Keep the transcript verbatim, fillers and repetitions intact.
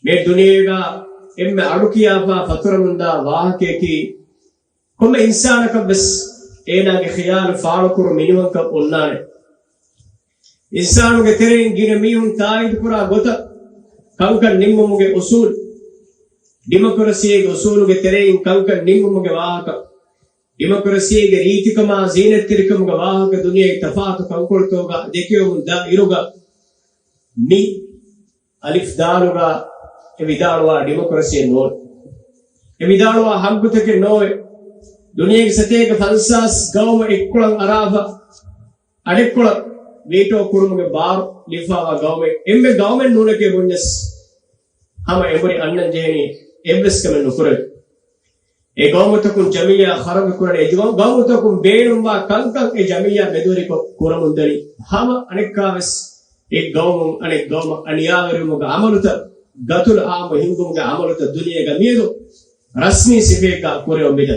އެ ދުނިޔޭގަ އެންމެ އަޑުކިޔާފާ ފަތުރަމުންދާ ވާހަކަޔަކީ، ކޮންމެ އިންސާނަކަށް ވެސް އޭނާގެ ޚިޔާލު ފާޅުކުރު މިނިވަންކަން އޮންނާނެ. އިންސާނުގެ ތެރެއިން ގިނަ މީހުން ތާއީދުކުރާ ގޮތަށް ކަންކަން ނިންމުމުގެ އުސޫލު، ޑިމޮކްރަސީގެ އުސޫލުގެ ތެރެއިން ކަންކަން ނިންމުމުގެ ވާހަކަ، ޑިމޮކްރަސީގެ ރީތިކަމާ ޒީނަތްތެރިކަމުގެ ވާހަކަ ދުނިޔޭގެ ތަފާތު ކަންކޮޅުތަކުގަ ދެކެވެމުން ދާ އިރުގަ، މި އަލިފް ދާލުގަ އެ ވިދާޅުވާ ޑިމޮކްރަސީ ނޯ. އެ ވިދާޅުވާ ހައްގުތަކެއް ނޯވެ. ދުނިޔޭގެ ސަތޭކަ ފަންސާސް ގައުމު އެއްކޮޅަށް އަރާފަ، އަނެއްކޮޅަށް ވީޓޯ ކުރުމުގެ ބާރު ލިބިފާވާ ގައުމެއް އެންމެ ގައުމެއް ނޫނެކޭ ބުންޏަސް، ހަމަ އެނބުރި އަންނަން ޖެހެނީ އެއްވެސް ކަމެއް ނުކުރެވި. އެ ގައުމުތަކުން ޖަމިއްޔާ ޚަރަދު ކުރަން އެ ގައުމުތަކުން ބޭނުންވާ ކަންކަން އެ ޖަމިއްޔާ މެދުވެރިކޮށް ކުރަމުންދަނީ. ހަމަ އަނެއްކާވެސް އެއް ގައުމުން އަނެއް ގައުމަށް އަނިޔާވެރިވުމުގެ އަމަލުތައް، ގަތުލު އާއްމު ހިންގުމުގެ އަމަލުތައް ދުނިޔޭގަ މިއަދު ރަސްމީ ސިފައެއްގަ ކުރެވެމުންދަނީ.